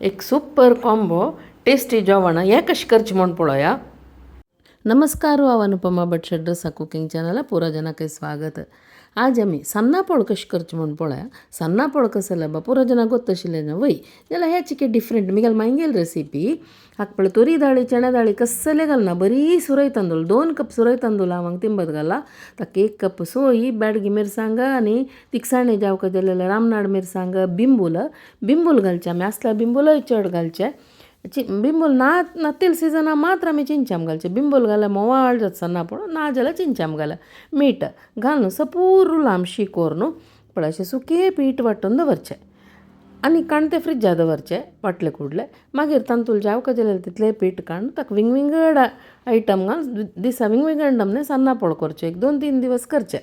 एक super combo tasty जेवण हें कशें करचें म्हूण पळोवया. नमस्कार, हांव अनुपमा भट शेड्रसा कुकिंग चॅनला पुरा जनाक स्वागत. आज आमी सन्नापोळ कशें करचें म्हूण पळोवया. सन्नापोळ कसो जाल्यार पुरा जनाक गोत्त आशिल्लें ना वय, जाल्यार हें चिके डिफरंट मिगेल मांगेल रेसिपी. हाका पळय तोरी दाळी चण्या दाळी कसले घालना, बरी सुरय तांदूळ 2 कप सुरय तांदूळ हांव तिंबत घाला. ताका 1 कप सोय, बेडगी मिरसांग आनी तिखसाणे जावका जाल्यार रामनाड मिरसांग, बिंबूल बिंबूल घालचें आमी, आसल्यार बिंबूलय चड घालचें. बिंबूल ना नातील सिजना मात्र आमी चिंचाम घालचें. बिंबूल घाल्यार मोवाळ जाता सन्नापोळ, ना जाल्यार चिंचाम घाल्यार मीठ घालून सपूर लांबशी करून पळय अशें सुकें पीठ वांटून दवरचें आनी काण तें फ्रिज्जा दवरचें वांटले कुडले. मागीर तांतूल जावका जाल्यार तितलें पीठ काडून ताका विंगविंगड आयटम घालून दिसा विंगविंगड नमने सन्नापोळ करचें, 1 2 3 दिवस करचें.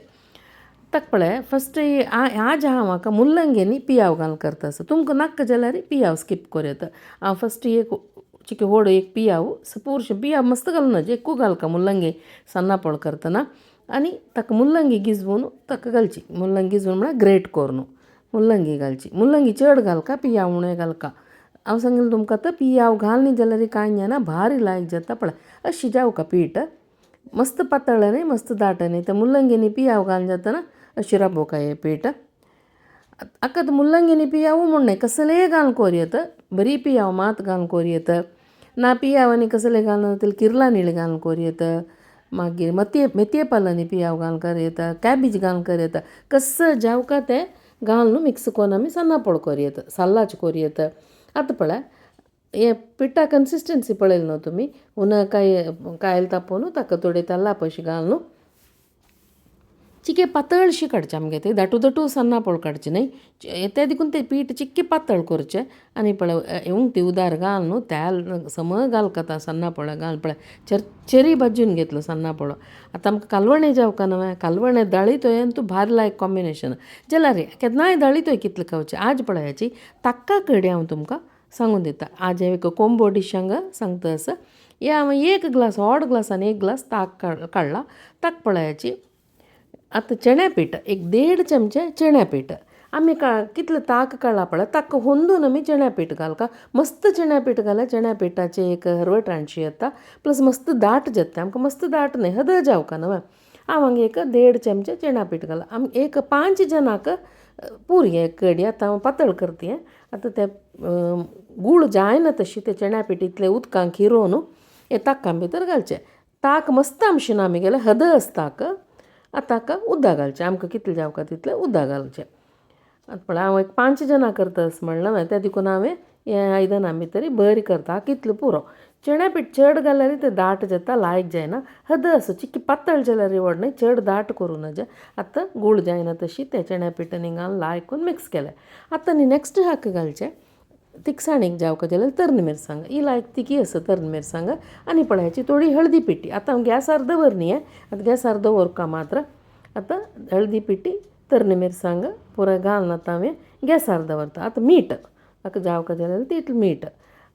ताका पळय फस्ट आज हांव म्हाका मुल्लंगी न्ही पियाव घालून करता आसा, तुमकां नाका जाल्यार पियाव स्कीप करूं येता. हांव फस्ट एक चिके व्हड एक पियाव सपूरशें पियाव मस्त घालूं नजे, एकू घालका मुल्लंगी सन्नापोळ करतना. आनी ताका मुल्लंगी गिजवून ताका घालची, मुल्लंगी गिजवून म्हळ्यार ग्रेट करून मुल्लंगी घालची. मुल्लंगी चड घालका, पियाव उणें घालका. हांव सांगिल्लें तुमकां आतां पियाव घाल न्ही जाल्यार कांय जायना, भारी लायक जाता. पळय अशी जावका पीठ मस्त पातळ न्ही मस्त दाट न्ही, त्या मुल्लंगी पियाव घालून जातना अशी राबोवका हें पीठ. आतां मुल्लंगी पियाव म्हूण न्हय, कसलेय घालून कोर येता, बरी पियाव मात घालून कोर येता. ना पियाव आनी कसले घालून जाल्यार किर्ला निळी घालून कोर येता. मागीर मतये मेथये पालांनी पियाव घालून कर येता, कॅबेज घालून कर येता. कसं जावका तें घालून मिक्स करून आमी सन्नापोळ कोर येता, साल्लाच कोर येता. आतां पळय हें पिठा कन्सिस्टन्सी पळयली न्हू तुमी, हुना काय कायल तापोवन ताका थोडे तेला पयशे घालून चिके पातळशी काडचें आमगे, तें दाटू दाटू सन्नापोळ काडचें न्हय, तें देखून तें पीठ चिक्के पातळ करचें. आनी पळय उंगती उदार घाल न्हू तेल सम घालता सन्नापोळ घाल, पळय चरचरी भाजून घेतलो सन्नापोळो. आतां आमकां कालवणें जावका न्हय, कालवणें दाळी आनी तूं भारी लायक कॉम्बिनेशन जाल्यार केन्नाय दाळी तुवें कितलें खावचें. आज पळयाची ताक्का कडी हांव तुमकां सांगून दिता. आज हांव एक कोंबो डीश हांगा सांगता आसा. हें हांवें 1 ग्लास व्हड ग्लासान 1 ग्लास ताक काडला. ताक पळयाची आतां चण्या पीठ 1 1.5 चमचे चण्या पीठ आमी कितलें ताक काडला पळय ताका होंदून आमी चण्या पीठ घालका. मस्त चण्या पीठ घाल्यार चण्या पिठाचें एक हरवट येता, प्लस मस्त दाट जाता. आमकां मस्त दाट न्हय हद जावका न्हय. हांव हांगा 1 1.5 चमचे चण्या पीठ घाला. आमी 1 5 जणांक पुरी हें कडी आतां हांव पातळ करता. आतां तें गूळ जायना तशी तें चण्या पीठ इतलें उदकांत खिरोवन हें ताका भितर घालचें. ताक मस्त आमशेन आमी गेल्यार हद आसता ताक. आतां ताका उदक घालचें, आमकां कितलें जावका तितलें उदक घालचें. आतां पळय हांव 1 5 जाणां करता अशें म्हणलें, तें देखून हांवें हें आयदनां भितर बरी करता कितलें पुरो. चण्या पीठ चड घाल्यार तें दाट जाता, लायक जायना, हद आसा चिक्की पातळ जाल्यार व्हड न्हय, चड दाट करूं नजे. आतां गूळ जायना तशी तें चण्या पिठान घालून लायकून मिक्स केलें. आतां न्ही नेक्स्ट हाका घालचें तिखसाणीक जावका जाल्यार तरणी मिरसांग ही लायक तिखी आसा तरणी मिरसांग. आनी पळयाची थोडी हळदी पिठी. आतां हांव गॅसार दवरनी, आतां गॅसार दवरका मात्र. आतां हळदी पिठी तरणी मिरसांग पुराय घालून आतां हांवें गॅसार दवरता. आतां मीठ ताका जावका जाल्यार तितलें मीठ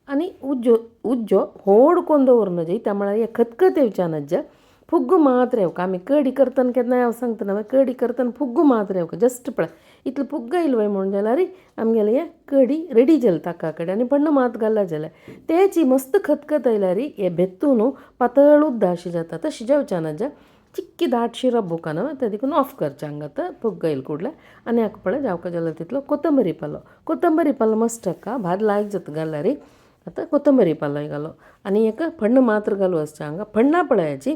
आनी उज्जो उज्जो व्हड कोन्न दवरूं नजे, त्या म्हळ्यार हें खतखत येवच्या नज्जा, फुग्गू मात्र येवका. आमी कडी करतना केन्नाय हांव सांगतना मागीर कडी करतना फुग्गू मात्र येवका, जस्ट पळय इतलें फुग्ग येयलें वय म्हूण जाल्यार आमगेलें हें कडी रेडी जालें ताका कडेन. आनी पण्ण मात घालना जाल्यार तेची मस्त खतखत येयल्यार हें बेत्तू न्हू पातळ उद्दा अशें जाता, तशें जावचें नजा, चिक्की दाटशी रब्बुका न्हू तें देखून ऑफ करचें हांगा आतां फुग्ग येयलें कुडलें. आनी हाका पळय जावका जाल्यार तितलो कोथंबरी पालो, कोथंबरी पालो मस्ट हाका भारी लायक जाता घाल्यार. आतां कोथंबरी पालोय घालो आनी एक फण्ण मात्र घालूं आसचें हांगा. फण्णां पळयाची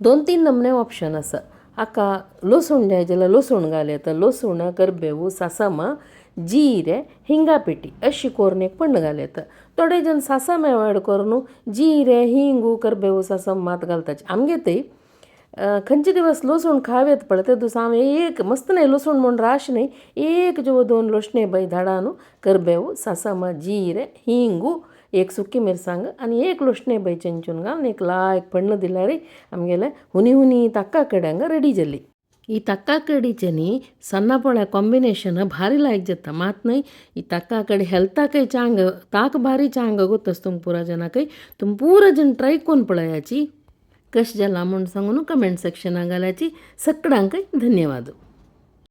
2 3 नमने ऑप्शन आसा. हाका लसूण जाय जाल्यार लसूण घाल येता, लसूण करबेव सासम जिरे हिंगा पिठी अशी करून एक पण्ण घाल येता. थोडे जण सासम एवॉयड करून जिरे हिंगू करबेव सासम मात घालताची. आमगे थंय खंयचे दिवस लसूण खावेत पळय ते दिसा हांव एक मस्त न्हय लसूण म्हूण राश न्हय, 1 2 लसणे बाय धाडा न्हू करबेव सासम जिरे हिंगू 1 सुकी मिरसांग आनी 1 लसणे बाय चेंचून घालून एक लायक पण्ण दिल्यार आमगेलें हुनी हुनी ताक्का कडी हांगा रेडी जाली. ही तक्का कडीचें न्ही सन्नापोळ्या कॉम्बिनेशन भारी लायक जाता मात न्हय. ही तक्का कडी हेल्थाकय चांग, ताक भारी चांग गोत्तस तुमकां पुरा जनाकय, तुम पुरा जण ट्राय करून पळयाची कशें जालां म्हूण सांगून कमेंट सेक्शनाक घालाची. सगळ्यांकय धन्यवाद.